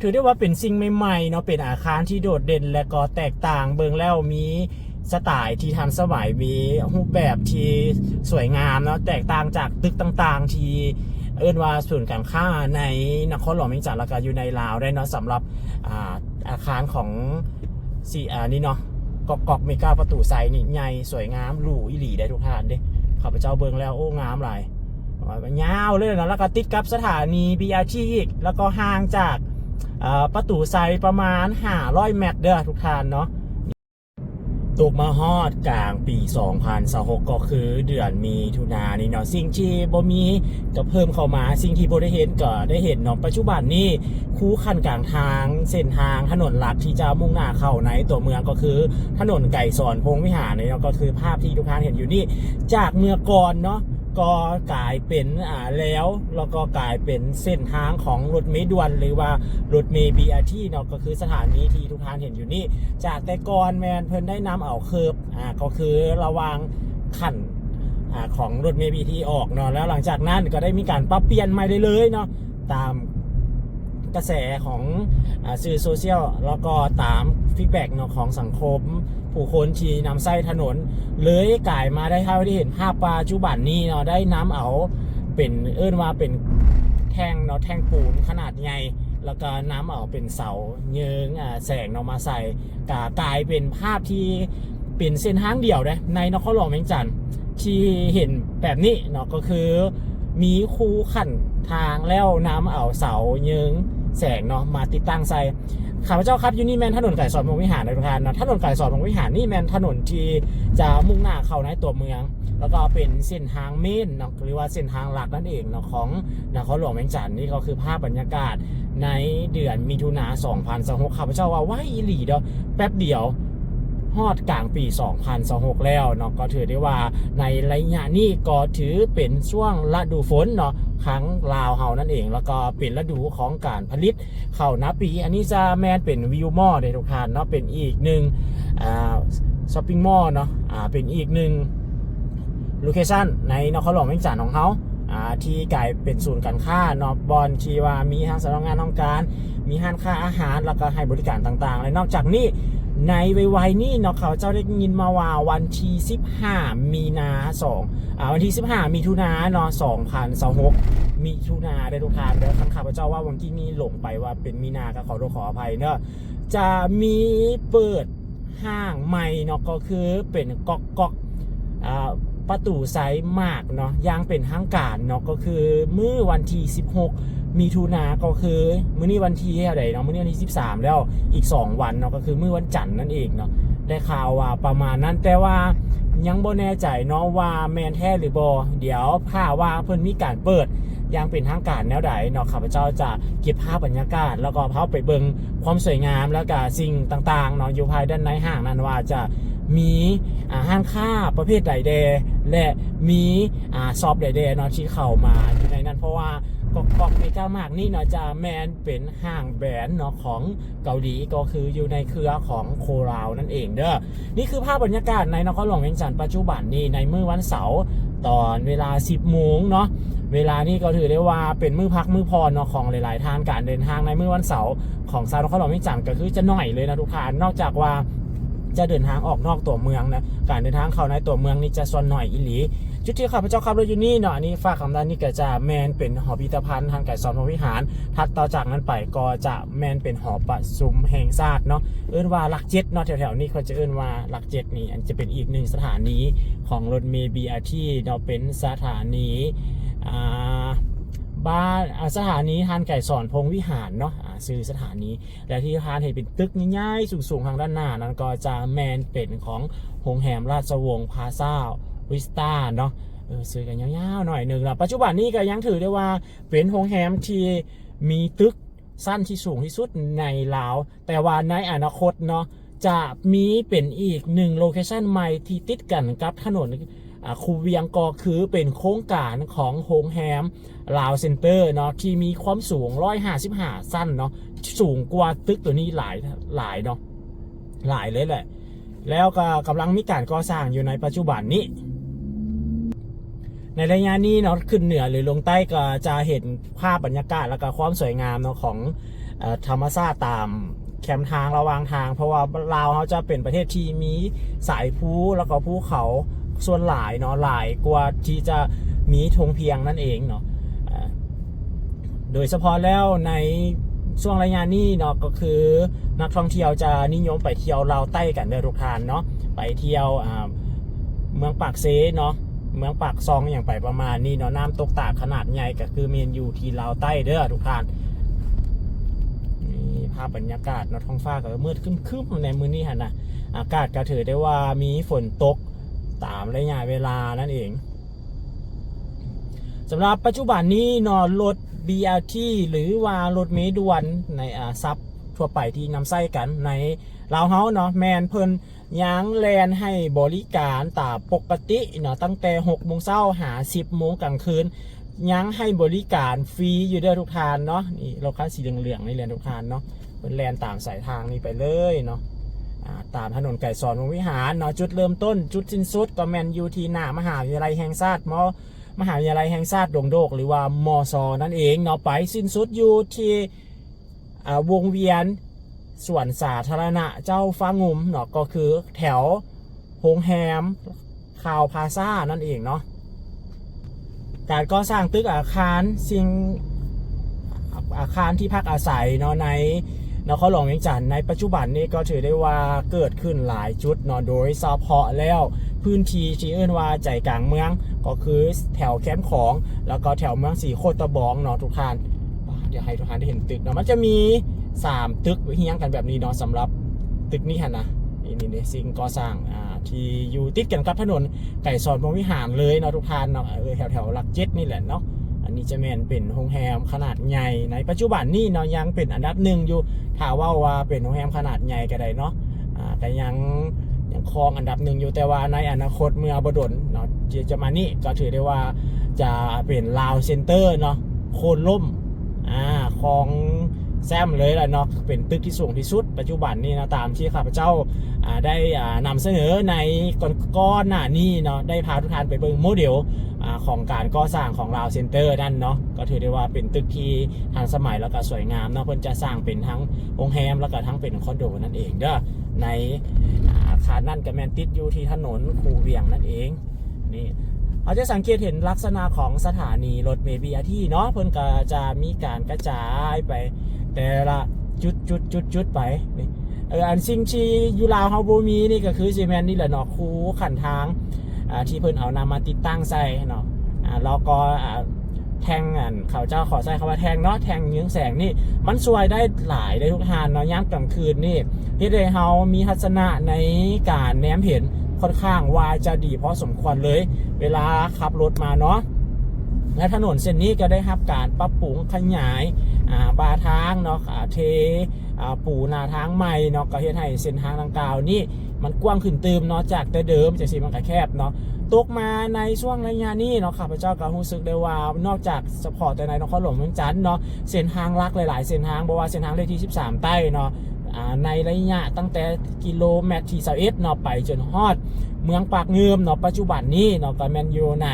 ຖືໄດ້ວ່າເປັນສິ່ງໃໝ່ໆເນາະ ເປັນອາຄານທີ່ໂດດເດັ່ນ ແລະກໍແຕກຕ່າງ ເບິ່ງແລ້ວມີສະໄຕທີ່ທັນສະໄໝ ມີຮູບແບບທີ່ສວຍງາມເນາະ ແຕກຕ່າງຈາກຕຶກຕ່າງໆ ທີ່ເອີ້ນວ່າສູນການຄ້າໃນນະຄອນຫຼວງວຽງຈັນ ແລ້ວກໍຢູ່ໃນລາວໄດ້ເນາະ. ສຳລັບ ອ່າ ອາຄານຂອງ ຊິ ອັນນີ້ເນາະ ກອກກອກເມກາປະຕູໄຊນີ້ໃຫຍ່ສວຍງາມຫຼູອີ່ຫຼີເດ້ທຸກທ່ານເດ້. ຂ້າພະເຈົ້າເບິ່ງແລ້ວ ໂອ້ ງາມຫຼາຍ ຍາວເລີຍເນາະ ແລ້ວກໍຕິດກັບສະຖານີ ບີ ອາ ທີ ອີກ ແລ້ວກໍຫ່າງຈາກ ເອີ ປະຕູໄຊປະມານຫ້າຮ້ອຍແມັດເດີ້ທຸກທ່ານເນາະ. ຕົກມາຮອດກາງປີສອງພັນຊາວຫົກ ກໍຄືເດືອນມິຖຸນານີ້ເນາະ ສິ່ງທີ່ບໍ່ມີກໍເພີ່ມເຂົ້າມາ ສິ່ງທີ່ບໍ່ໄດ້ເຫັນກໍໄດ້ເຫັນເນາະ. ປັດຈຸບັນນີ້ ຄູຂັ້ນກາງທາງ ເສັ້ນທາງຖະໜົນຫຼັກທີ່ຈະມຸ່ງໜ້າເຂົ້າໃນຕົວເມືອງ ກໍຄືຖະໜົນໄກສອນພົມວິຫານນີ້ເນາະ ກໍຄືພາບທີ່ທຸກທ່ານເຫັນຢູ່ນີ້ ຈາກເມື່ອກ່ອນເນາະ ກໍກາຍເປັນ ອ່າ ແລວ ແລ້ວກໍກາຍເປັນເສັ້ນທາງຂອງລົດເມດ່ວນ ຫຼືວ່າລົດເມ ບີ ອາ ທີ ເນາະ ກໍຄືສະຖານີທີ່ທຸກທ່ານເຫັນຢູ່ນີ້ ຈາກແຕ່ກ່ອນແມ່ນເພິ່ນໄດ້ນຳເອົາເຄີບ ອ່າ ກໍຄືລະຫວ່າງຂັ້ນ ອ່າ ຂອງລົດເມ ບີ ທີ ອອກເນາະ ແລ້ວຫຼັງຈາກນັ້ນກໍໄດ້ມີການປັບປ່ຽນໃໝ່ເລື້ອຍໆເນາະ ຕາມກະແສຂອງ ອ່າ ສື່ໂຊຊຽວ ແລ້ວກໍຕາມຟີດແບັກເນາະ ຂອງສັງຄົມ ຜູ້ຄົນທີ່ນຳໃຊ້ຖະໜົນ ເລີຍກາຍມາໄດ້ ເຮົາໄດ້ເຫັນພາບປັດຈຸບັນນີ້ເນາະ ໄດ້ນຳເອົາເປັນ ເອີ້ນວ່າເປັນແທ່ງເນາະ ແທ່ງປູນຂະໜາດໃຫຍ່ ແລ້ວກໍນຳເອົາເປັນເສົາເຍີງ ອ່າ ແສງເນາະມາໃສ່ ກະກາຍເປັນພາບທີ່ເປັນເສັ້ນທາງດຽວເດ້ ໃນນະຄອນຫຼວງວຽງຈັນ ທີ່ເຫັນແບບນີ້ເນາະ ກໍຄືມີຄູຂັ້ນທາງ ແລ້ວນຳເອົາເສົາເຍີງແສງເນາະ ມາຕິດຕັ້ງໃສ່. ຂ້າພະເຈົ້າຂັບຢູ່ນີ້ແມ່ນຖະໜົນໄກສອນພົມວິຫານເດີ້ທຸກທ່ານເນາະ. ຖະໜົນໄກສອນພົມວິຫານນີ້ແມ່ນຖະໜົນທີ່ຈະມຸ່ງໜ້າເຂົ້າໃນຕົວເມືອງ ແລ້ວກໍເປັນເສັ້ນທາງເມນເນາະ ຫຼືວ່າເສັ້ນທາງຫຼັກນັ້ນເອງເນາະ ຂອງນະຄອນຫຼວງວຽງຈັນ. ນີ້ກໍຄືພາບບັນຍາກາດໃນເດືອນມິຖຸນາສອງພັນຊາວຫົກ ຂ້າພະເຈົ້າວ່າໄວອີ່ຫຼີເດີ້ ແປັບດຽວຮອດກາງປີສອງພັນຊາວຫົກແລ້ວເນາະ. ກໍຖືໄດ້ວ່າໃນໄລຍະນີ້ກໍຖືເປັນຊ່ວງລະດູຝົນເນາະ ທາງລາວເຮົານັ້ນເອງ ແລ້ວກໍເປັນລະດູຂອງການຜະລິດ ເຂົ້ານາປີ. ອັນນີ້ຈະແມ່ນເປັນວິວມໍເດ້ທຸກທ່ານເນາະ ເປັນອີກໜຶ່ງ ອ່າ ຊັອບປິງມໍເນາະ ອ່າ ເປັນອີກໜຶ່ງໂລເຄຊັນໃນນະຄອນຫຼວງວຽງຈັນຂອງເຮົາ ອ່າ ທີ່ກາຍເປັນສູນການຄ້າເນາະ ບ່ອນທີ່ວ່າມີທັງສຳນັກງານທາງການ ມີຮ້ານຄ້າອາຫານ ແລ້ວກໍໃຫ້ບໍລິການຕ່າງໆ. ແລະນອກຈາກນີ້ ໃນໄວໆນີ້ເນາະ ຂ້າພະເຈົ້າໄດ້ຍິນມາວ່າວັນທີສິບຫ້າມີນາສອງ ອ່າ ວັນທີສິບຫ້າມິຖຸນາເນາະ ສອງພັນຊາວຫົກ ມິຖຸນາເດີ້ທຸກທ່ານເດີ້. ຄັນຂ້າພະເຈົ້າເວົ້າວັນທີນີ້ຫຼົງໄປວ່າເປັນມີນາ ກໍຂໍໂທດຂໍອະໄພເນາະ. ຈະມີເປີດຫ້າງໃໝ່ເນາະ ກໍຄືເປັນກອກກອກ ອ່າ ປະຕູໄຊມາກເນາະ ຢ່າງເປັນທາງການເນາະ ກໍຄືມື້ວັນທີສິບຫົກມິຖຸນາ ກໍຄືມື້ນີ້ວັນທີເທົ່າໃດເນາະ ມື້ນີ້ວັນທີສິບສາມແລ້ວ ອີກສອງວັນເນາະ ກໍຄືມື້ວັນຈັນນັ້ນເອງເນາະ. ໄດ້ຂ່າວວ່າປະມານນັ້ນ ແຕ່ວ່າຍັງບໍ່ແນ່ໃຈເນາະວ່າແມ່ນແທ້ຫຼືບໍ່. ດຽວຖ້າວ່າເພິ່ນມີການເປີດຢ່າງເປັນທາງການແນວໃດເນາະ ຂ້າພະເຈົ້າຈະເກັບພາບບັນຍາກາດ ແລ້ວກໍພາໄປເບິ່ງຄວາມສວຍງາມ ແລ້ວກໍສິ່ງຕ່າງໆເນາະ ຢູ່ພາຍດ້ານໃນຫ້າງນັ້ນ ວ່າຈະມີ ອ່າ ຮ້ານຄ້າປະເພດໃດແດ່ ແລະ ມີ ອ່າ ຊັອບໃດແດ່ເນາະ ທີ່ເຂົ້າມາຢູ່ໃນນັ້ນ. ເພາະວ່າກອກກອກເມກາມາກນີ້ເນາະ ຈະແມ່ນເປັນຫ້າງແບຣນເນາະ ຂອງເກົາຫຼີ ກໍຄືຢູ່ໃນເຄືອຂອງໂຄລາວນັ້ນເອງເດີ້. ນີ້ຄືພາບບັນຍາກາດໃນນະຄອນຫຼວງວຽງຈັນປັດຈຸບັນນີ້ ໃນມື້ວັນເສົາ ຕອນເວລາສິບໂມງເນາະ. ເວລານີ້ກໍຖືໄດ້ວ່າເປັນມື້ພັກມື້ຜ່ອນເນາະ ຂອງຫຼາຍໆທ່ານ. ການເດີນທາງໃນມື້ວັນເສົາຂອງຊາວນະຄອນຫຼວງວຽງຈັນ ກໍຄືຈະໜ້ອຍເລີຍນະທຸກທ່ານ ນອກຈາກວ່າຈະເດີນທາງອອກນອກຕົວເມືອງນະ ການເດີນທາງເຂົ້າໃນຕົວເມືອງນີ້ຈະສ່ວນໜ້ອຍອີ່ຫຼີ. ຈຸດທີ່ຂ້າພະເຈົ້າຂັບລົດຢູ່ນີ້ເນາະ ອັນນີ້ຝາກຄຳດ້ານນີ້ກໍຈະແມ່ນເປັນຫໍພິພິທະພັນທ່ານໄກສອນພົມວິຫານ. ຖັດຕໍ່ຈາກນັ້ນໄປກໍຈະແມ່ນເປັນຫໍປະຊຸມແຫ່ງຊາດເນາະ ເອີ້ນວ່າຫຼັກເຈັດເນາະ ແຖວໆນີ້ເຂົາຈະເອີ້ນວ່າຫຼັກເຈັດນີ້. ອັນຈະເປັນອີກໜຶ່ງສະຖານີຂອງລົດເມ ບີ ອາ ທີ ເນາະ ເປັນສະຖານີ ອ່າ ບ້ານ ອ່າ ສະຖານີທ່ານໄກສອນພົມວິຫານເນາະ ອ່າ ຊື່ສະຖານີ. ແລະທີ່ທ່ານເຫັນເປັນຕຶກໃຫຍ່ໆສູງໆທາງດ້ານໜ້ານັ້ນ ກໍຈະແມ່ນເປັນຂອງໂຮງແຮມລາຊະວົງພາຊາວິສຕາເນາະ. ເອີ ຊື່ກໍຍາວໆໜ້ອຍໜຶ່ງລະ. ປັດຈຸບັນນີ້ກໍຍັງຖືໄດ້ວ່າເປັນໂຮງແຮມທີ່ມີຕຶກຊັ້ນທີ່ສູງທີ່ສຸດໃນລາວ ແຕ່ວ່າໃນອະນາຄົດເນາະ ຈະມີເປັນອີກໜຶ່ງໂລເຄຊັນໃໝ່ທີ່ຕິດກັນກັບຖະໜົນ ອ່າ ຄູວຽງ ກໍຄືເປັນໂຄງການຂອງໂຮງແຮມລາວເຊັນເຕີເນາະ ທີ່ມີຄວາມສູງຮ້ອຍຫ້າສິບຫ້າຊັ້ນເນາະ ສູງກວ່າຕຶກຕົວນີ້ຫຼາຍ ຫຼາຍເນາະ ຫຼາຍເລີຍແຫຼະ. ແລ້ວກໍກຳລັງມີການກໍ່ສ້າງຢູ່ໃນປັດຈຸບັນນີ້. ໃນໄລຍະນີ້ເນາະ ຂຶ້ນເໜືອ ຫຼື ລົງໃຕ້ ກໍຈະເຫັນພາບບັນຍາກາດ ແລ້ວກໍຄວາມສວຍງາມເນາະ ຂອງ ເອີ ທຳມະຊາດຕາມແຄມທາງລະຫວ່າງທາງ ເພາະວ່າລາວເຮົາຈະເປັນປະເທດທີ່ມີສາຍພູ ແລ້ວກໍພູເຂົາສ່ວນຫຼາຍເນາະ ຫຼາຍກວ່າທີ່ຈະມີທົ່ງພຽງນັ້ນເອງເນາະ. ເອີ ໂດຍສະເພາະແລ້ວໃນຊ່ວງໄລຍະນີ້ເນາະ ກໍຄືນັກທ່ອງທ່ຽວຈະນິຍົມໄປທ່ຽວລາວໃຕ້ກັນເດີທຸກທ່ານເນາະ ໄປທ່ຽວ ອ່າ ເມືອງປາກເຊເນາະ ເມືອງປາກຊ່ອງ ຫຍັງໄປປະມານນີ້ເນາະ. ນ້ຳຕົກຕາດຂະໜາດໃຫຍ່ ກໍຄືແມ່ນຢູ່ທີ່ລາວໃຕ້ເດີທຸກທ່ານ. ນີ້ພາບບັນຍາກາດເນາະ ທ້ອງຟ້າກໍມືດຄຶ້ມໆໃນມື້ນີ້ຫັ້ນນະ ອາກາດກໍຖືໄດ້ວ່າມີຝົນຕົກຕາມໄລຍະເວລານັ້ນເອງ. ສຳລັບປັດຈຸບັນນີ້ເນາະ ລົດ ບີ ອາ ທີ ຫຼືວ່າລົດເມດ່ວນໃນ ອາ ສັບທົ່ວໄປທີ່ນຳໃຊ້ກັນໃນລາວເຮົາເນາະ ແມ່ນເພິ່ນ ຍັງແລ່ນໃຫ້ບໍລິການຕາມປົກກະຕິເນາະ ຕັ້ງແຕ່ຫົກໂມງເຊົ້າຫາສິບໂມງກາງຄືນ ຍັງໃຫ້ບໍລິການຟຣີຢູ່ເດີທຸກທ່ານເນາະ. ນີ້ລົດຄັນສີເຫຼືອງໆນີ້ແຫຼະທຸກທ່ານເນາະ ເພິ່ນແລ່ນຕາມສາຍທາງນີ້ໄປເລີຍເນາະ ອາ ຕາມຖະໜົນໄກສອນວົງວິຫານເນາະ. ຈຸດເລີ່ມຕົ້ນ ຈຸດສິ້ນສຸດກໍແມ່ນຢູ່ທີ່ໜ້າມະຫາວິທະຍາໄລແຫ່ງຊາດ ມ ມະຫາວິທະຍາໄລແຫ່ງຊາດດົງໂດກ ຫຼືວ່າ ມຊ ນັ້ນເອງເນາະ ໄປສິ້ນສຸດຢູ່ທີ່ ອ່າ ວົງວຽນສວນສາທາລະນະເຈົ້າຟ້າງຸ່ມເນາະ ກໍຄືແຖວໂຮງແຮມຄາວພາຊານັ້ນເອງເນາະ. ການກໍ່ສ້າງຕຶກອາຄານສິ່ງ ອາຄານທີ່ພັກອາໄສເນາະ ໃນນະຄອນຫຼວງວຽງຈັນໃນປັດຈຸບັນນີ້ ກໍຖືໄດ້ວ່າເກີດຂຶ້ນຫຼາຍຈຸດເນາະ ໂດຍສະເພາະແລ້ວພື້ນທີ່ທີ່ເອີ້ນວ່າໃຈກາງເມືອງ ກໍຄືແຖວແຄມຂອງ ແລ້ວກໍແຖວເມືອງສີໂຄດຕະບອງເນາະທຸກທ່ານ. ດຽວໃຫ້ທຸກທ່ານໄດ້ເຫັນຕຶກເນາະ ມັນຈະມີສາມຕຶກຮຽງກັນແບບນີ້ເນາະ ສຳລັບຕຶກນີ້ຫັ້ນນະ ນີ້ໆ ສິ່ງກໍ່ສ້າງ ອ່າ ທີ່ຢູ່ຕິດກັນກັບຖະໜົນໄກສອນພົມວິຫານເລີຍເນາະທຸກທ່ານເນາະ ເອີ ແຖວໆຫຼັກເຈັດນີ້ແຫຼະເນາະ. ອັນນີ້ຈະແມ່ນເປັນໂຮງແຮມຂະໜາດໃຫຍ່ໃນປັດຈຸບັນນີ້ເນາະ ຍັງເປັນອັນດັບໜຶ່ງຢູ່ ຖ້າເວົ້າວ່າເປັນໂຮງແຮມຂະໜາດໃຫຍ່ກໍໄດ້ເນາະ ອ່າ ກໍຍັງ ຍັງຄອງອັນດັບໜຶ່ງຢູ່ ແຕ່ວ່າໃນອະນາຄົດເມື່ອບໍ່ດົນເນາະ ທີ່ຈະມານີ້ ກໍຖືໄດ້ວ່າຈະເປັນລາວເຊັນເຕີເນາະ ໂຄ່ນລົ້ມ ອາ ຄອງແຊ້ມເລີຍລະເນາະ ເປັນຕຶກທີ່ສູງທີ່ສຸດປັດຈຸບັນນີ້ເນາະ ຕາມທີ່ຂ້າພະເຈົ້າ ອາ ໄດ້ ອາ ນຳສະເໜີໃນກ່ອນ ກ່ອນໜ້ານີ້ເນາະ ໄດ້ພາທຸກທ່ານໄປເບິ່ງໂມເດວ ອາ ຂອງການກໍ່ສ້າງຂອງລາວເຊັນເຕີນັ້ນເນາະ ກໍຖືໄດ້ວ່າເປັນຕຶກທີ່ທັນສະໄໝ ແລ້ວກໍສວຍງາມເນາະ ເພິ່ນຈະສ້າງເປັນທັງໂຮງແຮມ ແລ້ວກໍທັງເປັນຄອນໂດນັ້ນເອງເດີ. ໃນ ອາ ອາຄານນັ້ນກໍແມ່ນຕິດຢູ່ທີ່ຖະໜົນຄູວຽງນັ້ນເອງ. ນີ້ ເຮົາຈະສັງເກດເຫັນລັກສະນະຂອງສະຖານີລົດເມ ບີ ອາ ທີ ເນາະ ເພິ່ນກໍຈະມີການກະຈາຍໄປແຕ່ລະຈຸດໆໆໆໄປ ນີ້ ເອີ ອັນສິ່ງທີ່ຢູ່ລາວເຮົາບໍ່ມີນີ້ກໍຄືຊິແມ່ນນີ້ແຫຼະເນາະ ຄູຂັ້ນທາງ ອ່າ ທີ່ເພິ່ນເອົານຳມາຕິດຕັ້ງໃສ່ເນາະ ອ່າ ແລ້ວກໍ ອ່າ ແທ່ງ ອັນ ເຂົາເຈົ້າຂໍໃຊ້ຄຳວ່າແທ່ງເນາະ ແທ່ງເຮືອງແສງນີ້ ມັນຊ່ວຍໄດ້ຫຼາຍເດ້ທຸກທ່ານເນາະ ຍາມກາງຄືນນີ້ ເຮັດໃຫ້ເຮົາມີທັດສະນະໃນການແນມເຫັນຂ້ອນຂ້າງວ່າຈະດີພໍສົມຄວນເລີຍ ເວລາຂັບລົດມາເນາະ. ແລະ ຖະໜົນເສັ້ນນີ້ກໍໄດ້ຮັບການປັບປຸງຂະຫຍາຍ ອ່າ ບາທາງເນາະ ອ່າ ເທ ອ່າ ປູໜ້າທາງໃໝ່ເນາະ ກໍເຮັດໃຫ້ເສັ້ນທາງດັ່ງກ່າວນີ້ມັນກວ້າງຂຶ້ນຕື່ມເນາະ ຈາກແຕ່ເດີມຈັ່ງຊີ້ມັນກໍແຄບເນາະ. ຕົກມາໃນຊ່ວງໄລຍະນີ້ເນາະ ຂ້າພະເຈົ້າກໍຮູ້ສຶກໄດ້ວ່າ ນອກຈາກສະເພາະແຕ່ໃນນະຄອນຫຼວງວຽງຈັນເນາະ ເສັ້ນທາງຫຼັກຫຼາຍໆເສັ້ນທາງ ບໍ່ວ່າເສັ້ນທາງເລກທີສິບສາມໃຕ້ເນາະ ອ່າ ໃນໄລຍະຕັ້ງແຕ່ກິໂລແມັດທີຊາວເອັດເນາະ ໄປຈົນຮອດເມືອງປາກງື່ມເນາະ ປັດຈຸບັນນີ້ເນາະ ກໍແມ່ນຢູ່ໃນ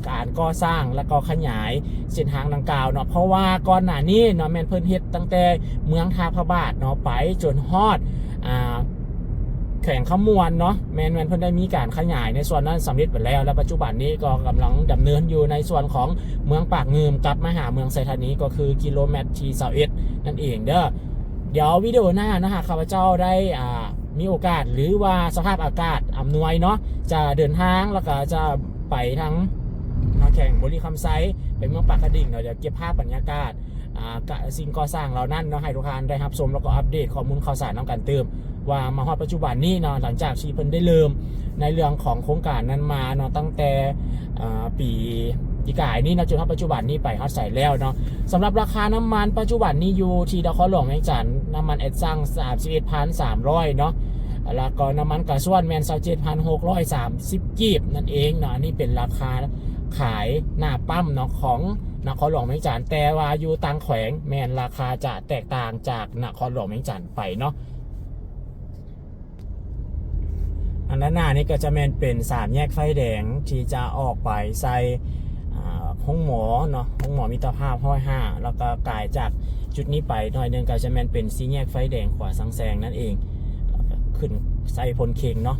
ການກໍ່ສ້າງ ແລ້ວກໍຂະຫຍາຍເສັ້ນທາງດັ່ງກ່າວເນາະ ເພາະວ່າກ່ອນໜ້ານີ້ເນາະ ແມ່ນເພິ່ນເຮັດຕັ້ງແຕ່ເມືອງທ່າພະບາດເນາະ ໄປຈົນຮອດ ອ່າ ແຂວງຄຳມ່ວນເນາະ ແມ່ນ ແມ່ນເພິ່ນໄດ້ມີການຂະຫຍາຍໃນສ່ວນນັ້ນສຳເລັດໄປແລ້ວ ແລະ ປັດຈຸບັນນີ້ກໍກຳລັງດຳເນີນຢູ່ໃນສ່ວນຂອງເມືອງປາກງື່ມ ກັບມະຫາເມືອງໄຊທານີ ກໍຄືກິໂລແມັດທີຊາວເອັດນັ້ນເອງເດີ. ດຽວວິດີໂອໜ້າເນາະ ຫາກຂ້າພະເຈົ້າໄດ້ ອ່າ ມີໂອກາດ ຫຼືວ່າສະພາບອາກາດອຳນວຍເນາະ ຈະເດີນທາງ ແລ້ວກໍຈະໄປທາງ ເນາະ ແຂວງບໍລິຄຳໄຊ ໄປເມືອງປາກກະດິງເນາະ ດຽວເກັບພາບບັນຍາກາດ ອ່າ ກະ ສິ່ງກໍ່ສ້າງເຫຼົ່ານັ້ນເນາະ ໃຫ້ທຸກທ່ານໄດ້ຮັບຊົມ ແລ້ວກໍອັບເດດຂໍ້ມູນຂ່າວສານນຳກັນຕື່ມ ວ່າມາຮອດປັດຈຸບັນນີ້ເນາະ ຫຼັງຈາກທີ່ເພິ່ນໄດ້ເລີ່ມໃນເລື່ອງຂອງໂຄງການນັ້ນມາເນາະ ຕັ້ງແຕ່ ເອີ ປີ ປີກາຍນີ້ເນາະ ຈົນຮອດປັດຈຸບັນນີ້ໄປຮອດໃສແລ້ວເນາະ. ສຳລັບລາຄານ້ຳມັນປັດຈຸບັນນີ້ຢູ່ທີ່ນະຄອນຫຼວງວຽງຈັນ ນ້ຳມັນແອັດຊັງ ສາມສິບເອັດພັນສາມຮ້ອຍເນາະ ແລ້ວກໍນ້ຳມັນກາຊວນແມ່ນ ຊາວເຈັດພັນຫົກຮ້ອຍສາມສິບກີບນັ້ນເອງເນາະ. ອັນນີ້ເປັນລາຄາຂາຍໜ້າປ້ຳເນາະ ຂອງນະຄອນຫຼວງວຽງຈັນ ແຕ່ວ່າຢູ່ຕ່າງແຂວງແມ່ນລາຄາຈະແຕກຕ່າງຈາກນະຄອນຫຼວງວຽງຈັນໄປເນາະ. ອັນດ້ານໜ້ານີ້ກໍຈະແມ່ນເປັນສາມແຍກໄຟແດງທີ່ຈະອອກໄປໃສ່ ອ່າ ໂຮງໝໍເນາະ ໂຮງໝໍມິດຕະພາບຮ້ອຍຫ້າ ແລ້ວກໍກາຍຈາກ ຈຸດນີ້ໄປໜ້ອຍໜຶ່ງກໍຈະແມ່ນເປັນສີ່ແຍກໄຟແດງຂວາສັງແສງນັ້ນເອງ ແລ້ວກໍຂຶ້ນໃສ່ພົນເຄັງເນາະ.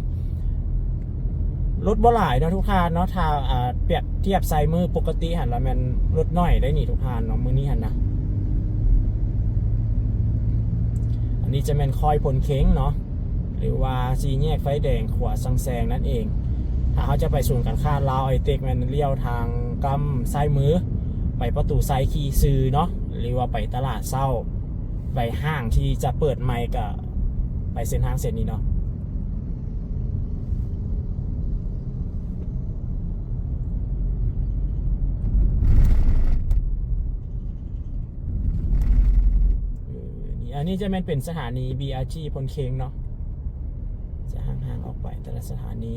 ລົດບໍ່ຫຼາຍເນາະທຸກທ່ານເນາະ ຖ້າ ອ່າ ປຽບທຽບໃສ່ມື້ປົກກະຕິຫັ້ນລະແມ່ນລົດໜ້ອຍໄດ໋ນີ້ທຸກທ່ານເນາະ ມື້ນີ້ຫັ້ນນະ. ອັນນີ້ຈະແມ່ນຄ້ອຍພົນເຄັງເນາະ ຫຼືວ່າສີ່ແຍກໄຟແດງຂວາສັງແສງນັ້ນເອງ. ຖ້າເຮົາຈະໄປສູນການຄ້າລາວໄອເຕັກ ແມ່ນລ້ຽວທາງກ້ຳຊ້າຍມື ໄປປະຕູໄຊຂີ້ຊື່ເນາະ ຫຼືວ່າໄປຕະຫຼາດເຊົ້າ ໄປຫ້າງທີ່ຈະເປີດໃໝ່ ກະໄປເສັ້ນທາງເສັ້ນນີ້ເນາະ. ເອີ ນີ້ ອັນນີ້ຈະແມ່ນເປັນສະຖານີ ບີອາທີ ພົນເຄັງເນາະ ຈະຫ່າງໆອອກໄປແຕ່ລະສະຖານີ.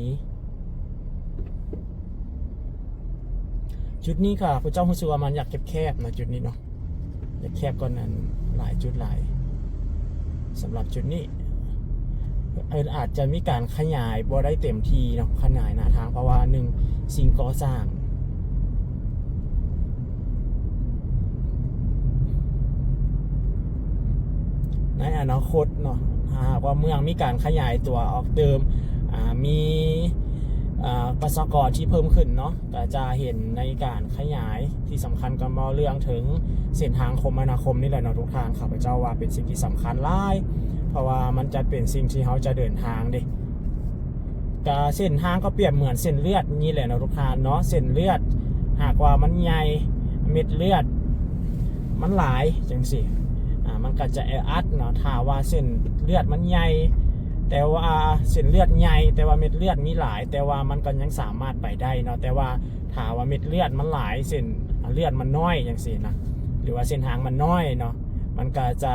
ຈຸດນີ້ຂ້າພະເຈົ້າຮູ້ສຶກວ່າມັນຢາກແຄບໆນະ ຈຸດນີ້ເນາະ ຢາກແຄບກວ່ານັ້ນຫຼາຍຈຸດຫຼາຍ. ສຳລັບຈຸດນີ້ ເອີ ອາດຈະມີການຂະຫຍາຍບໍ່ໄດ້ເຕັມທີ່ເນາະ ຂະຫຍາຍໜ້າທາງ ເພາະວ່າໜຶ່ງສິ່ງກໍ່ສ້າງ ໃນອະນາຄົດເນາະ ຖ້າຫາກວ່າເມືອງມີການຂະຫຍາຍຕົວອອກຕື່ມ ອ່າ ມີ ອ່າ ປະຊາກອນທີ່ເພີ່ມຂຶ້ນເນາະ ກໍຈະເຫັນໃນການຂະຫຍາຍ. ທີ່ສຳຄັນກໍເວົ້າເລື່ອງເຖິງເສັ້ນທາງຄົມມະນາຄົມນີ້ແຫຼະເນາະທຸກທ່ານ ຂ້າພະເຈົ້າວ່າເປັນສິ່ງທີ່ສຳຄັນຫຼາຍ ເພາະວ່າມັນຈະເປັນສິ່ງທີ່ເຮົາຈະເດີນທາງເດ້. ກະເສັ້ນທາງກໍປຽບເໝືອນເສັ້ນເລືອດນີ້ແຫຼະເນາະທຸກທ່ານເນາະ ເສັ້ນເລືອດຫາກວ່າມັນໃຫຍ່ ເມັດເລືອດມັນຫຼາຍຈັ່ງຊີ້ ອາ ມັນກໍຈະແອອັດເນາະ. ຖ້າວ່າເສັ້ນເລືອດມັນໃຫຍ່ ແຕ່ວ່າເສັ້ນເລືອດໃຫຍ່ ແຕ່ວ່າເມັດເລືອດມີຫຼາຍ ແຕ່ວ່າມັນກໍຍັງສາມາດໄປໄດ້ເນາະ. ແຕ່ວ່າຖ້າວ່າເມັດເລືອດມັນຫຼາຍ ເສັ້ນເລືອດມັນນ້ອຍຈັ່ງຊີ້ນະ ຫຼືວ່າເສັ້ນທາງມັນນ້ອຍເນາະ ມັນກໍຈະ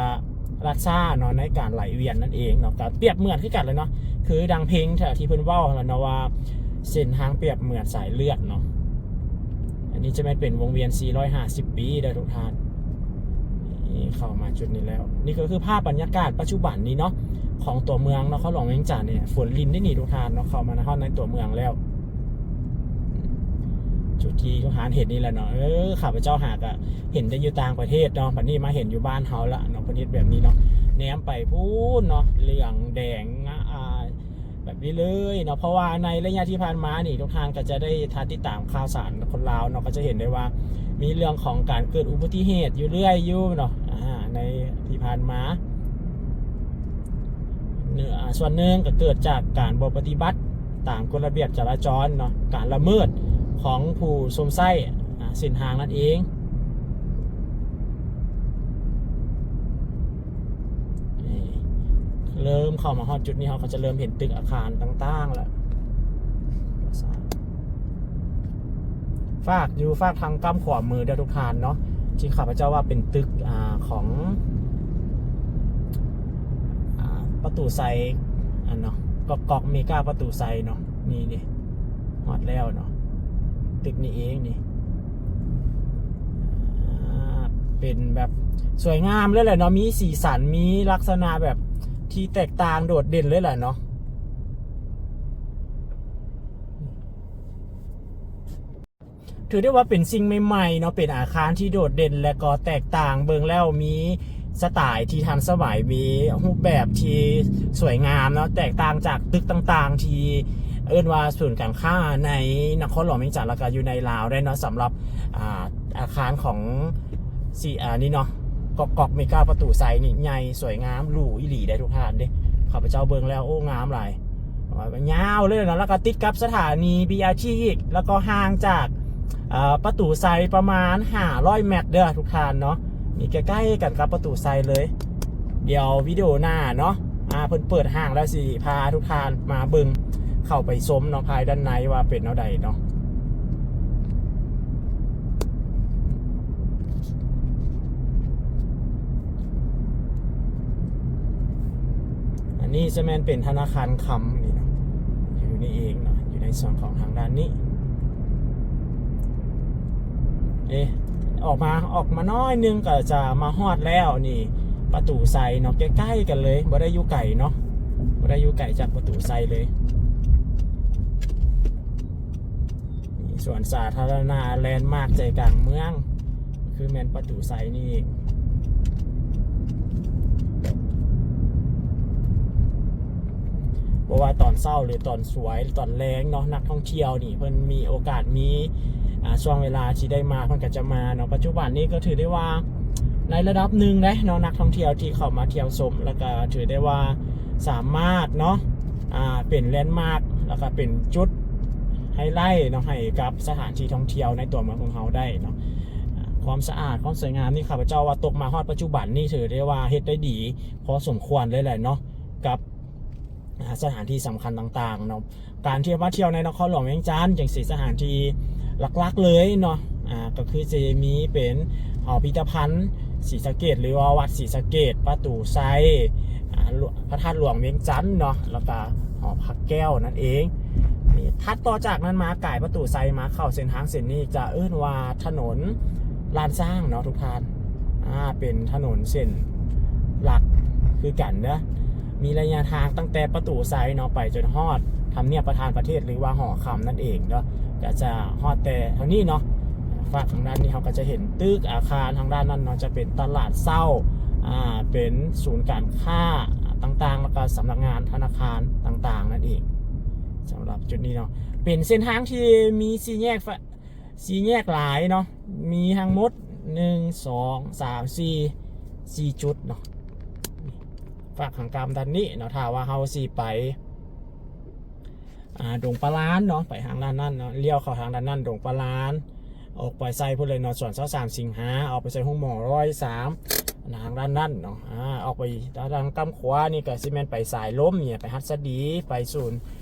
ລັດຊ້າເນາະ ໃນການໄຫຼວຽນນັ້ນເອງເນາະ. ກໍປຽບເໝືອນຄືກັນແຫຼະເນາະ ຄືດັ່ງເພງທີ່ເພິ່ນເວົ້າຫັ້ນແຫຼະເນາະ ວ່າເສັ້ນທາງປຽບເໝືອນສາຍເລືອດເນາະ. ອັນນີ້ຈະແມ່ນເປັນວົງວຽນສີ່ຮ້ອຍຫ້າສິບປີເດີທຸກທ່ານ. ນີ້ເຂົ້າມາຈຸດນີ້ແລ້ວ ນີ້ກໍຄືພາບບັນຍາກາດປັດຈຸບັນນີ້ເນາະ ຂອງຕົວເມືອງນະຄອນຫຼວງວຽງຈັນນີ້. ຝົນລິນໄດ້ນີ້ທຸກທ່ານເນາະ ເຂົ້າມາຮອດໃນຕົວເມືອງແລ້ວ. ຈຸດທີ່ທຸກທ່ານເຫັນນີ້ແຫຼະເນາະ ເອີ ຂ້າພະເຈົ້າຫາກະ ເຫັນແຕ່ຢູ່ຕ່າງປະເທດເນາະ ບັດນີ້ມາເຫັນຢູ່ບ້ານເຮົາລະເນາະ ເພິ່ນເຮັດແບບນີ້ເນາະ. ແນມໄປພຸ້ນເນາະ ເຫຼືອງແດງ ອ່າ ແບບນີ້ເລີຍເນາະ. ເພາະວ່າໃນໄລຍະທີ່ຜ່ານມານີ້ ທຸກທ່ານກໍຈະໄດ້ ຖ້າຕິດຕາມຂ່າວສານຄົນລາວເນາະ ກໍຈະເຫັນໄດ້ວ່າມີເລື່ອງຂອງການເກີດອຸບັດຕິເຫດຢູ່ເລື້ອຍຢູ່ເນາະ ອາ ໃນທີ່ຜ່ານມາ. ເນ ອາ ສ່ວນໜຶ່ງກໍເກີດຈາກການບໍ່ປະຕິບັດຕາມກົດລະບຽບຈະລາຈອນເນາະ ການລະເມີດຂອງຜູ້ຊົມໃຊ້ ອາ ເສັ້ນທາງນັ້ນເອງ. ນີ້ ເລີ່ມເຂົ້າມາຮອດຈຸດນີ້ ເຮົາກໍຈະເລີ່ມເຫັນຕຶກອາຄານຕ່າງໆແລ້ວ. ຟາກຢູ່ຟາກທາງກ້ຳຂວາມືເດີທຸກທ່ານເນາະ ທີ່ຂ້າພະເຈົ້າວ່າເປັນຕຶກ ອ່າ ຂອງ ອ່າ ປະຕູໄຊ ອັນເນາະ ກອກໆເມກາປະຕູໄຊເນາະ. ນີ້ເດ້ ຮອດແລ້ວເນາະ ຕຶກນີ້ເອງນີ້ ອ່າ ເປັນແບບສວຍງາມເລີຍແຫຼະເນາະ ມີສີສັນ ມີລັກສະນະແບບທີ່ແຕກຕ່າງໂດດເດັ່ນເລີຍແຫຼະເນາະ. ຖືໄດ້ວ່າເປັນສິ່ງໃໝ່ໆເນາະ ເປັນອາຄານທີ່ໂດດເດັ່ນ ແລະກໍແຕກຕ່າງ ເບິ່ງແລ້ວມີສະໄຕທີ່ທັນສະໄໝ ມີຮູບແບບທີ່ສວຍງາມເນາະ ແຕກຕ່າງຈາກຕຶກຕ່າງໆທີ່ເອີ້ນວ່າສູນການຄ້າໃນນະຄອນຫຼວງວຽງຈັນ ແລ້ວກໍຢູ່ໃນລາວໄດ້ເນາະ. ສຳລັບ ອ່າ ອາຄານຂອງ ຊິ ອັນນີ້ເນາະ ກອກໆເມກາປະຕູໄຊນີ້ໃຫຍ່ສວຍງາມຫຼູອີ່ຫຼີເດ້ທຸກທ່ານເດ້. ຂ້າພະເຈົ້າເບິ່ງແລ້ວ ໂອ້ ງາມຫຼາຍ ຍາວເລີຍເນາະ ແລ້ວກໍຕິດກັບສະຖານີ ບີອາທີ ອີກ ແລ້ວກໍຫ່າງຈາກ ເອີ ປະຕູໄຊປະມານຫ້າຮ້ອຍແມັດເດີທຸກທ່ານເນາະ. ນີ້ໃກ້ໆກັນກັບປະຕູໄຊເລີຍ. ດຽວວິດີໂອໜ້າເນາະ ອ່າ ເພິ່ນເປີດຫ້າງແລ້ວ ຊິພາທຸກທ່ານມາເບິ່ງ ເຂົ້າໄປຊົມເນາະ ພາຍດ້ານໃນວ່າເປັນແນວໃດເນາະ. ອັນນີ້ຈະແມ່ນເປັນທະນາຄານຄຳນີ້ເນາະ ຢູ່ນີ້ເອງເນາະ ຢູ່ໃນສ່ວນຂອງທາງດ້ານນີ້. ເອ ອອກມາ ອອກມາໜ້ອຍໜຶ່ງກໍຈະມາຮອດແລ້ວນີ້ ປະຕູໄຊເນາະ ໃກ້ໆກັນເລີຍ ບໍ່ໄດ້ຢູ່ໄກເນາະ ບໍ່ໄດ້ຢູ່ໄກຈາກປະຕູໄຊເລີຍ. ນີ້ສວນສາທາລະນະ ແລນມາກໃຈກາງເມືອງ ຄືແມ່ນປະຕູໄຊນີ້ເອງ. ະວ່າຕອນເຊົ້າ ຫຼື ຕອນສວຍ ຫຼື ຕອນແລງເນາະ ນັກທ່ອງທ່ຽວນີ້ເພິ່ນມີໂອກາດ ມີ ອ່າ ຊ່ວງເວລາທີ່ໄດ້ມາ ເພິ່ນກໍຈະມາເນາະ. ປັດຈຸບັນນີ້ກໍຖືໄດ້ວ່າໃນລະດັບໜຶ່ງເດ້ເນາະ ນັກທ່ອງທ່ຽວທີ່ເຂົ້າມາທ່ຽວຊົມ ແລ້ວກໍຖືໄດ້ວ່າສາມາດເນາະ ອ່າ ເປັນແລນມາກ ແລ້ວກໍເປັນຈຸດໄຮໄລເນາະ ໃຫ້ກັບສະຖານທີ່ທ່ອງທ່ຽວໃນຕົວເມືອງຂອງເຮົາໄດ້ເນາະ. ຄວາມສະອາດ ຄວາມສວຍງາມນີ້ ຂ້າພະເຈົ້າວ່າຕົກມາຮອດປັດຈຸບັນນີ້ ຖືໄດ້ວ່າເຮັດໄດ້ດີພໍສົມຄວນເລີຍແຫຼະເນາະ ກັບ ອ່າ ສະຖານທີ່ສຳຄັນຕ່າງໆເນາະ. ການທີ່ມາທ່ຽວໃນນະຄອນຫຼວງວຽງຈັນຈັ່ງຊີ້ ສະຖານທີ່ຫຼັກໆເລີຍເນາະ ອ່າ ກໍຄືຈະມີເປັນພິພິທະພັນສີສະເກດ ຫຼືວ່າວັດສີສະເກດ, ປະຕູໄຊ, ອ່າ ພະທາດຫຼວງວຽງຈັນເນາະ ແລ້ວກໍຫໍພະແກ້ວນັ້ນເອງ. ນີ້ ຖັດຕໍ່ຈາກນັ້ນມາ ກາຍປະຕູໄຊມາ ເຂົ້າເສັ້ນທາງເສັ້ນນີ້ ຈະເອີ້ນວ່າຖະໜົນລ້ານຊ້າງເນາະທຸກທ່ານ. ອ່າ ເປັນຖະໜົນເສັ້ນຫຼັກຄືກັນເດີ້ ມີໄລຍະທາງຕັ້ງແຕ່ປະຕູໄຊເນາະ ໄປຈົນຮອດທຳນຽບປະທານປະເທດ ຫຼືວ່າຫໍຄຳນັ້ນເອງເນາະ. ກໍຈະຮອດແຕ່ເທົ່ານີ້ເນາະ. ຟາກທາງດ້ານນີ້ ເຮົາກໍຈະເຫັນຕຶກອາຄານ ທາງດ້ານນັ້ນເນາະ ຈະເປັນຕະຫຼາດເຊົ້າ ອ່າ ເປັນສູນການຄ້າຕ່າງໆ ແລ້ວກໍສຳນັກງານທະນາຄານຕ່າງໆນັ້ນເອງ. ສຳລັບຈຸດນີ້ເນາະ ເປັນເສັ້ນທາງທີ່ມີສີ່ແຍກ ສີ່ແຍກຫຼາຍເນາະ ມີທັງໝົດ ໜຶ່ງ ສອງ ສາມ ສີ່ ສີ່ຈຸດເນາະ. ຟາກທາງກ້າມດ້ານນີ້ເນາະ ຖ້າວ່າເຮົາຊິໄປ ອ່າ ດົງປາລານເນາະ ໄປທາງດ້ານນັ້ນເນາະ ລ້ຽວເຂົ້າທາງດ້ານນັ້ນ ດົງປາລານ ອອກໄປໃສ່ພຸ້ນເລີຍເນາະ ສວນຊາວສາມສິງຫາ ອອກໄປໃສ່ໂຮງໝໍຮ້ອຍສາມ ທາງດ້ານນັ້ນເນາະ. ອາ ອອກໄປທາງກ້ຳຂວານີ້ ກໍຊິແມ່ນໄປສາຍລົມນີ້ ໄປຫັດສະດີ ໄປສູນ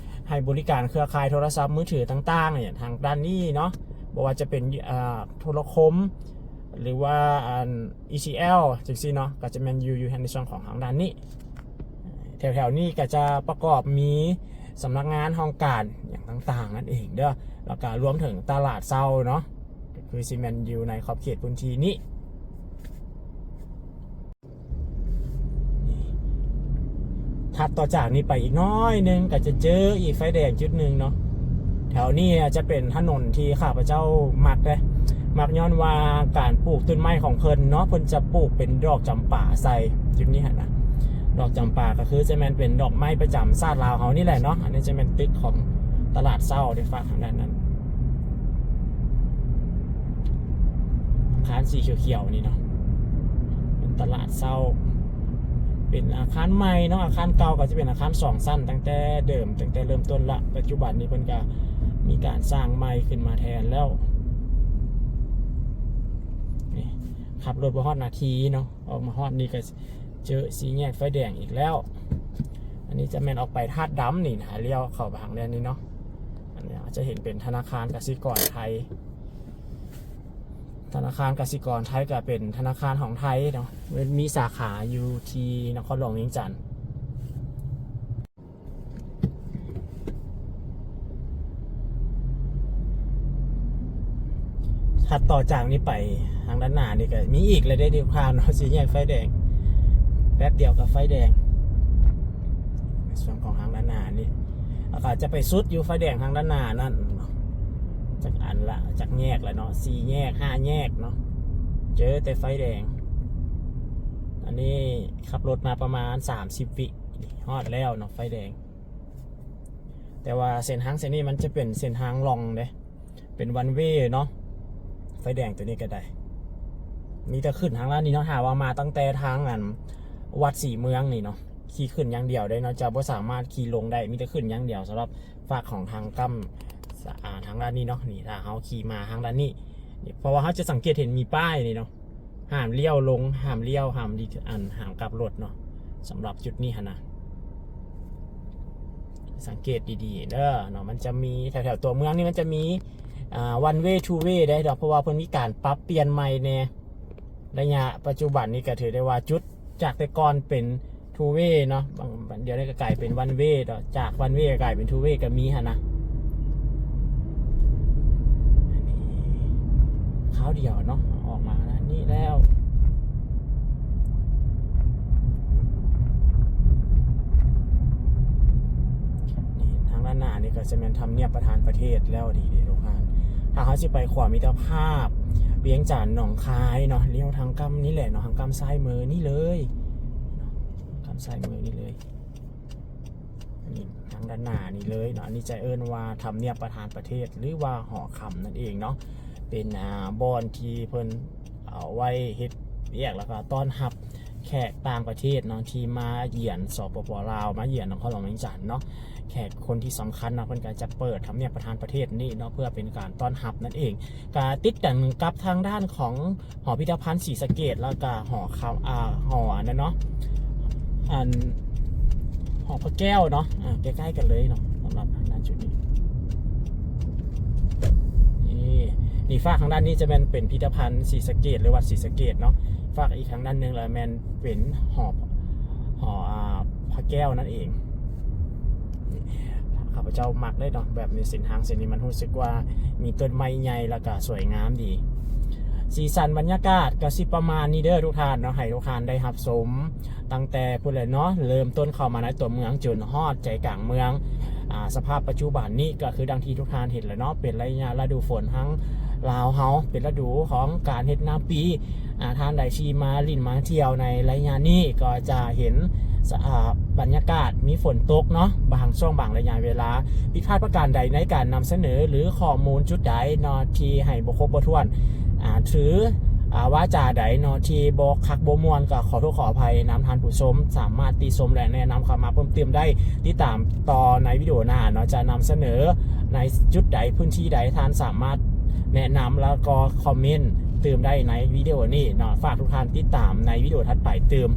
ໃຫ້ບໍລິການເຄືອຂ່າຍໂທລະສັບມືຖືຕ່າງໆນີ້ ທາງດ້ານນີ້ເນາະ. ບໍ່ວ່າຈະເປັນ ອ່າ ໂທລະຄົມ ຫຼືວ່າ ອັນ ອີ ຊີ ແອລ ຈັ່ງຊີ້ເນາະ ກໍຈະແມ່ນຢູ່ ຢູ່ໃນສ່ວນຂອງທາງດ້ານນີ້. ແຖວໆນີ້ກໍຈະປະກອບມີສຳນັກງານຫ້ອງການຫຍັງຕ່າງໆນັ້ນເອງເດີ້ ແລ້ວກໍລວມເຖິງຕະຫຼາດເຊົ້າເນາະ ກໍຄືຊິແມ່ນຢູ່ໃນຂອບເຂດພື້ນທີ່ນີ້. ຖັດຕໍ່ຈາກນີ້ໄປອີກໜ້ອຍໜຶ່ງ ກໍຈະເຈີອີກໄຟແດງຈຸດໜຶ່ງເນາະ. ແຖວນີ້ອາດຈະເປັນຖະໜົນທີ່ຂ້າພະເຈົ້າມັກເດ້ ມັກຍ້ອນວ່າການປູກຕົ້ນໄມ້ຂອງເພິ່ນເນາະ ເພິ່ນຈະປູກເປັນດອກຈຳປາໃສ່ຈຸດນີ້ຫັ້ນນະ. ດອກຈຳປາກໍຄືຈະແມ່ນເປັນດອກໄມ້ປະຈຳຊາດລາວເຮົານີ້ແຫຼະເນາະ. ອັນນີ້ຈະແມ່ນຕຶກຂອງຕະຫຼາດເຊົ້າເດ້ ຟາກທາງດ້ານນັ້ນ ອາຄານສີຂຽວໆນີ້ເນາະ ເປັນຕະຫຼາດເຊົ້າ ເປັນອາຄານໃໝ່ເນາະ. ອາຄານເກົ່າກໍຈະເປັນອາຄານສອງຊັ້ນ ຕັ້ງແຕ່ເດີມ ຕັ້ງແຕ່ເລີ່ມຕົ້ນລະ. ປັດຈຸບັນນີ້ເພິ່ນກໍມີການສ້າງໃໝ່ຂຶ້ນມາແທນແລ້ວ. ນີ້ ຂັບລົດບໍ່ຮອດນາທີເນາະ ອອກມາຮອດນີ້ກໍເຈີສີ່ແຍກໄຟແດງອີກແລ້ວ. ອັນນີ້ຈະແມ່ນອອກໄປທາດດຳນີ້ນະ ລ້ຽວເຂົ້າໄປທາງດ້ານນີ້ເນາະ. ອັນນີ້ອາດຈະເຫັນເປັນທະນາຄານກະສິກອນໄທ ທະນາຄານກະສິກອນໄທກໍເປັນທະນາຄານຂອງໄທເນາະ ມີສາຂາຢູ່ທີ່ນະຄອນຫຼວງວຽງຈັນ. ຖັດຕໍ່ຈາກນີ້ໄປທາງດ້ານໜ້ານີ້ກໍມີອີກແລ້ວເດ້ ທີ່ຜ່ານເນາະ ສີ່ແຍກໄຟແດງ ແປັບດຽວກໍໄຟແດງ. ໃນສ່ວນຂອງທາງດ້ານໜ້ານີ້ ແລ້ວກໍຈະໄປສຸດຢູ່ໄຟແດງທາງດ້ານໜ້ານັ້ນ ຈັກອັນລະ ຈັກແຍກລະເນາະ ສີ່ແຍກ ຫ້າແຍກເນາະ ເຈີແຕ່ໄຟແດງ. ອັນນີ້ຂັບລົດມາປະມານສາມສິບວິ ຮອດແລ້ວເນາະ ໄຟແດງ. ແຕ່ວ່າເສັ້ນທາງເສັ້ນນີ້ມັນຈະເປັນເສັ້ນທາງລ່ອງເດ້ ເປັນວັນເວເນາະ ໄຟແດງໂຕນີ້ກໍໄດ້. ມີແຕ່ຂຶ້ນທາງດ້ານນີ້ເນາະ ຖ້າວ່າມາຕັ້ງແຕ່ທາງ ອັນ ວັດສີເມືອງນີ້ເນາະ ຂີ່ຂຶ້ນຢ່າງດຽວເດ້ເນາະ ຈະບໍ່ສາມາດຂີ່ລົງໄດ້ ມີແຕ່ຂຶ້ນຢ່າງດຽວ ສຳລັບຟາກຂອງທາງກ້ຳ ອາ ທາງດ້ານນີ້ເນາະ. ນີ້ ຖ້າເຮົາຂີ່ມາທາງດ້ານນີ້ ນີ້ ເພາະວ່າເຮົາຈະສັງເກດເຫັນມີປ້າຍນີ້ເນາະ ຫ້າມລ້ຽວລົງ ຫ້າມລ້ຽວ ຫ້າມ ອັນ ຫ້າມກັບລົດເນາະ. ສຳລັບຈຸດນີ້ຫັ້ນນະ ສັງເກດດີໆເດີເນາະ ມັນຈະມີແຖວໆຕົວເມືອງນີ້ ມັນຈະມີ ອ່າ ວັນເວ ທູເວ ໄດ້ດອກ ເພາະວ່າເພິ່ນມີການປັບປ່ຽນໃໝ່ແດ່. ໄລຍະປັດຈຸບັນນີ້ກໍຖືໄດ້ວ່າ ຈຸດຈາກແຕ່ກ່ອນເປັນທູເວເນາະ ບາງ ດຽວນີ້ກໍກາຍເປັນວັນເວເນາະ ຈາກວັນເວກໍກາຍເປັນທູເວກໍມີຫັ້ນນະ. ອັນນີ້ຄາວດຽວເນາະ ອອກມານີ້ແລ້ວ ນີ້ ທາງດ້ານໜ້ານີ້ກໍຈະແມ່ນທຳນຽບປະທານປະເທດແລ້ວ ນີ້ເດ້ທຸກທ່ານ. ຖ້າເຮົາຊິໄປຂວາມິດຕະພາບ ວຽງຈັນ ໜອງຄາຍເນາະ ລ້ຽວທາງກ້ຳນີ້ແຫຼະເນາະ ທາງກ້ຳຊ້າຍມືນີ້ເລີຍ ທາງກ້ຳຊ້າຍມືນີ້ເລີຍ. ນີ້ ທາງດ້ານໜ້ານີ້ເລີຍເນາະ ອັນນີ້ຈະເອີ້ນວ່າທຳນຽບປະທານປະເທດ ຫຼືວ່າຫໍຄຳນັ້ນເອງເນາະ ເປັນ ອ່າ ບ່ອນທີ່ເພິ່ນເອົາໄວ້ເຮັດວຽກ ແລ້ວກໍຕ້ອນຮັບແຂກຕ່າງປະເທດເນາະ ທີ່ມາຢຽນ ສປປ ລາວ ມາຢຽນນະຄອນຫຼວງວຽງຈັນເນາະ ແຂກຄົນທີ່ສຳຄັນເນາະ ເພິ່ນກໍຈະເປີດທຳນຽບປະທານປະເທດນີ້ເນາະ ເພື່ອເປັນການຕ້ອນຮັບນັ້ນເອງ. ກະຕິດກັນກັບທາງດ້ານຂອງຫໍພິພິທະພັນສີສະເກດ ແລ້ວກະຫໍຄຳ ອ່າ ຫໍອັນນັ້ນເນາະ ອັນ ຫໍພະແກ້ວເນາະ ອ່າ ໃກ້ໆກັນເລີຍເນາະ ສຳລັບທາງດ້ານຈຸດນີ້. ນີ້ ນີ້ຟາກທາງດ້ານນີ້ຈະແມ່ນເປັນພິພິທະພັນສີສະເກດ ຫຼືວັດສີສະເກດເນາະ ຟາກອີກທາງດ້ານໜຶ່ງລະແມ່ນເປັນຫໍ ຫໍ ອ່າ ພະແກ້ວນັ້ນເອງ. ຂ້າພະເຈົ້າມັກເດ້ເນາະ ແບບໃນເສັ້ນທາງເສັ້ນນີ້ ມັນຮູ້ສຶກວ່າມີຕົ້ນໄມ້ໃຫຍ່ ແລ້ວກະສວຍງາມດີ. ສີສັນບັນຍາກາດກໍຊິປະມານນີ້ເດີທຸກທ່ານເນາະ ໃຫ້ທຸກທ່ານໄດ້ຮັບຊົມຕັ້ງແຕ່ພຸ້ນແຫຼະເນາະ ເລີ່ມຕົ້ນເຂົ້າມາໃນຕົວເມືອງຈົນຮອດໃຈກາງເມືອງ. ອ່າ ສະພາບປັດຈຸບັນນີ້ກໍຄືດັ່ງທີ່ທຸກທ່ານເຫັນແຫຼະເນາະ ເປັນໄລຍະລະດູຝົນທາງລາວເຮົາ ເປັນລະດູຂອງການເຮັດນາປີ. ອ່າ ທ່ານໃດທີ່ມາຫຼິ້ນມາທ່ຽວໃນໄລຍະນີ້ ກໍຈະເຫັນສະ ອ່າ ບັນຍາກາດມີຝົນຕົກເນາະ ບາງຊ່ວງບາງໄລຍະເວລາ. ຜິດພາດປະການໃດໃນການນຳສະເໜີ ຫຼື ຂໍ້ມູນຈຸດໃດເນາະ ທີ່ໃຫ້ບໍ່ຄົບບໍ່ຖ້ວນ ອ່າ ຫຼື ອ່າ ວາຈາໃດເນາະ ທີ່ບໍ່ຄັກບໍ່ມ່ວນ ກໍຂໍໂທດຂໍອະໄພນຳທ່ານຜູ້ຊົມ ສາມາດຕິຊົມ ແລະ ແນະນຳເຂົ້າມາເພີ່ມຕື່ມໄດ້. ຕິດຕາມຕໍ່ໃນວິດີໂອໜ້າເນາະ ຈະນຳສະເໜີໃນຈຸດໃດ ພື້ນທີ່ໃດ ທ່ານສາມາດແນະນຳ ແລ້ວກໍຄອມເມັນຕື່ມໄດ້ໃນວິດີໂອນີ້ເນາະ. ຝາກທຸກທ່ານຕິດຕາມໃນວິດີໂອຖັດໄປຕື່ມ.